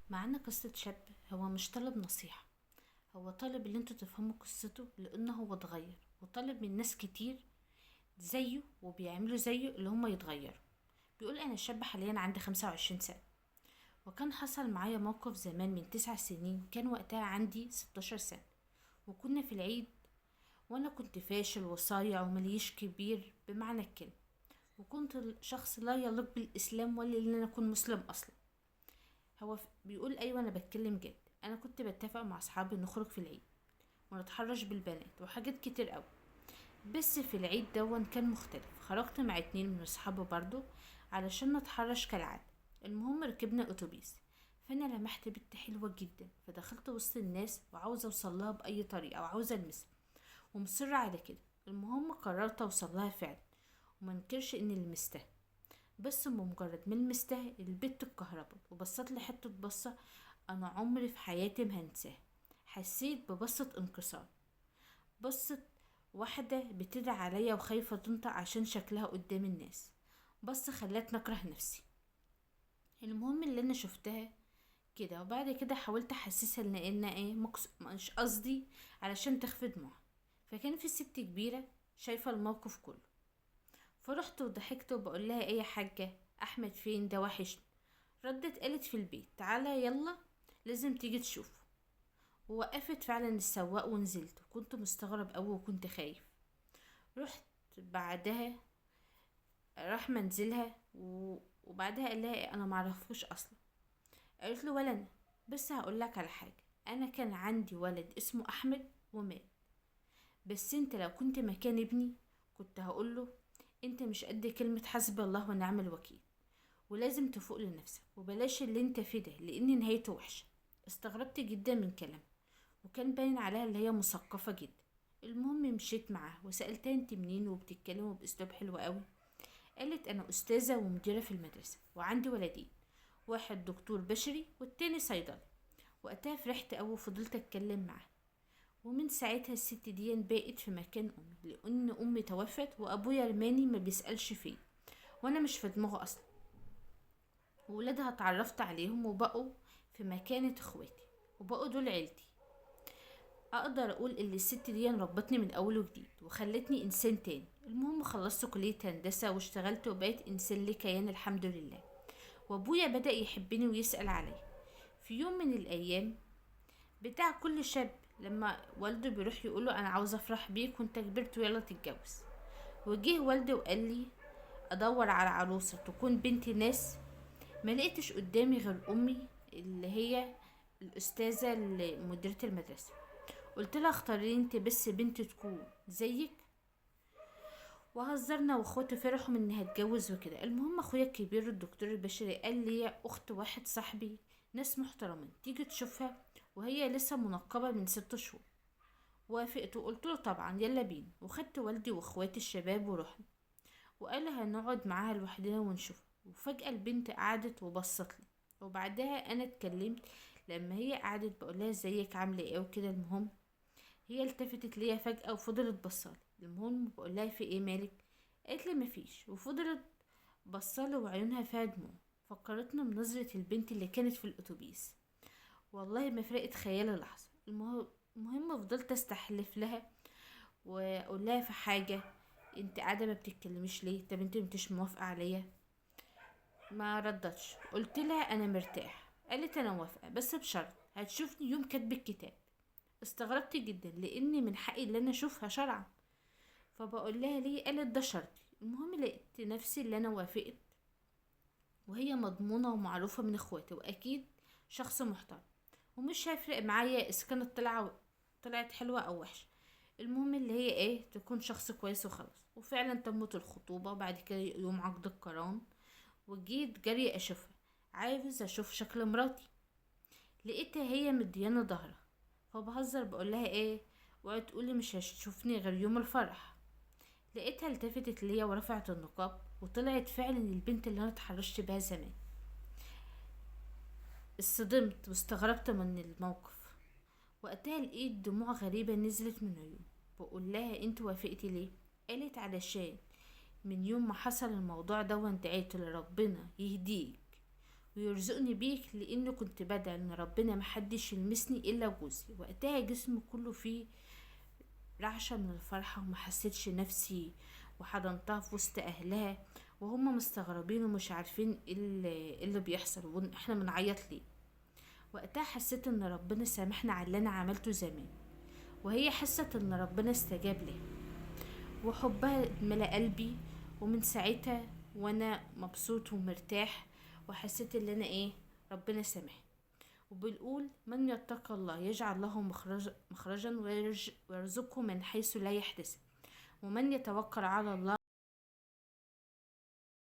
معانا قصة شاب هو مش طالب نصيحة، هو طالب اللي انتوا تفهموا قصته لان هو اتغير، وطالب من ناس كتير زيه وبيعملوا زيه اللي هما يتغيروا. بيقول انا شاب حاليا عندي 25 سنة، وكان حصل معايا موقف زمان من 9 سنين، كان وقتها عندي 16 سنة، وكنا في العيد، وانا كنت فاشل وصايع ومليش كبير بمعنى الكلمة، وكنت شخص لا يليق بالاسلام ولا ان انا اكون مسلم اصلا. هو بيقول ايوه انا بتكلم جد، انا كنت بتفق مع اصحابي نخرج في العيد ونتحرش بالبنات وحاجات كتير قوي، بس في العيد دون كان مختلف. خرجت مع 2 من اصحابي برضو علشان نتحرش كالعادة. المهم ركبنا اتوبيس، فانا لمحت بنت حلوة جدا، فدخلت وسط الناس وعاوزة اوصل لها باي طريقة وعاوزة المسها ومصرة على كده. المهم قررت اوصل لها فعلا، وما انكرش اني لمستها، بس بمجرد ما لمستها البت اتكهربت وبصت لي حتة بصة انا عمري في حياتي ما هنساها. حسيت ببصة انكسار، بصة واحدة بتدعي عليا وخايفة تنطق عشان شكلها قدام الناس، بصة خلتني اكره نفسي. المهم اللي انا شفتها كده، وبعد كده حاولت احسسها ان ايه مش قصدي علشان تخفي دموعها. فكان في ست كبيرة شايفة الموقف كله، فرحت وضحكت وبقول لها ايه يا حاجة، احمد فين ده وحشني. ردت قالت في البيت، تعالى يلا لازم تيجي تشوفه. ووقفت فعلا السواق ونزلت، وكنت مستغرب قوي وكنت خايف. رحت بعدها راح منزلها وبعدها قال لها ايه انا معرفوش اصلا. قالت له ولا انا، بس هقول لك على حاجه، انا كان عندي ولد اسمه احمد ومات، بس انت لو كنت مكان ابني كنت هقوله انت مش قد كلمه حسبي الله ونعم الوكيل، ولازم تفوق لنفسك وبلاش اللي انت فيه ده لان نهايته وحشه. استغربت جدا من كلامها، وكان باين عليها اللي هي مثقفه جدا. المهم مشيت معاها وسالتها انت منين وبتتكلموا باسلوب حلو قوي. قالت انا استاذه ومديره في المدرسه وعندي ولدين، واحد دكتور بشري والتاني صيدلي. وقتها فرحت قوي وفضلت اتكلم معاها، ومن ساعتها الست دي بقت في مكان امي، لان امي توفت وابويا رماني ما بيسالش فيه وانا مش في دماغه اصلا. وولادها اتعرفت عليهم وبقوا في مكانة اخواتي وبقوا دول عيلتي. اقدر اقول ان الست دي ربتني من اول وجديد وخلتني انسان تاني. المهم خلصت كلية هندسة واشتغلت وبقيت انسان لي كيان الحمد لله، وابويا بدأ يحبني ويسأل عليا. في يوم من الايام بتاع كل شاب لما والده بيروح يقوله انا عاوز افرح بيك وانت كبرت ويلا تتجوز، وجه والده وقال لي ادور على عروسة تكون بنت ناس. ما لقيتش قدامي غير امي اللي هي الاستاذة اللي مديرة المدرسة. قلت لها اختاري انت بس بنت تكون زيك، وهزرنا واخواتي فرحوا من انها اتجوز وكده. المهم اخويا الكبير الدكتور البشري قال لي اخت واحد صاحبي ناس محترمين تيجي تشوفها، وهي لسه منقبة من 6 شهور. وافقت وقلت له طبعا يلا بينا، وخدت والدي واخواتي الشباب ورحنا، وقال هنقعد معاها لوحدنا ونشوفها. وفجأة البنت قعدت وبصت لي، وبعدها انا اتكلمت لما هي قعدت بقول لها ازيك عامله ايه وكده. المهم هي التفتت ليا فجأة وفضلت بصالي. المهم بقول لها في ايه مالك، قالت لي مفيش، وفضلت بصالي وعيونها فيها دموع. فكرتنا بنظرة البنت اللي كانت في الاتوبيس، والله ما فرقت خيالي لحظة. المهم فضلت استحلف لها واقول لها في حاجة، انت قاعدة ما بتتكلميش ليه؟ طب انت مش موافقة عليا؟ ما ردتش. قلت لها انا مرتاح، قالت انا موافقة بس بشرط هتشوفني يوم كاتب الكتاب. استغربت جدا لان من حقي اللي انا اشوفها شرعا، فبقول لها ليه؟ قالت ده شرطي. المهم لقيت نفسي اللي انا وافقت، وهي مضمونة ومعروفة من اخواتي واكيد شخص محترم، ومش هيفرق معايا اذا كانت طلعت حلوة او وحشة، المهم اللي هي ايه تكون شخص كويس وخلاص. وفعلا تمت الخطوبة، وبعد كده يوم عقد القران، وجيت جري اشوفها، عايز اشوف شكل مراتي. لقيتها هي مديانة ظهرها، فبهزر بقول لها ايه، وقعدت تقولي مش هتشوفني غير يوم الفرح. لقيتها التفتت ليا ورفعت النقاب، وطلعت فعلا البنت اللي انا اتحرشت بها زمان. اتصدمت واستغربت من الموقف. وقتها لقيت دموع غريبة نزلت من عيوني. بقول لها انت وافقتي ليه؟ قالت علشان من يوم ما حصل الموضوع ده وانت دعيت لربنا يهديك ويرزقني بيك، لانه كنت بدعي ان ربنا محدش يلمسني الا جوزي. وقتها جسمي كله فيه رعشة من الفرحة وما حسيتش نفسي، وحضنتها في وسط اهلها وهم مستغربين ومش عارفين ايه اللي بيحصل واحنا بنعيط ليه. وقتها حسيت ان ربنا سامحنا على اللي انا عملته زمان، وهي حست ان ربنا استجاب لها وحبها ملأ قلبي. ومن ساعتها وانا مبسوط ومرتاح، وحسيت ان انا ايه ربنا سامحني. وبنقول من يتقى الله يجعل له مخرجا ويرزقه من حيث لا يحتسب، ومن يتوكل على الله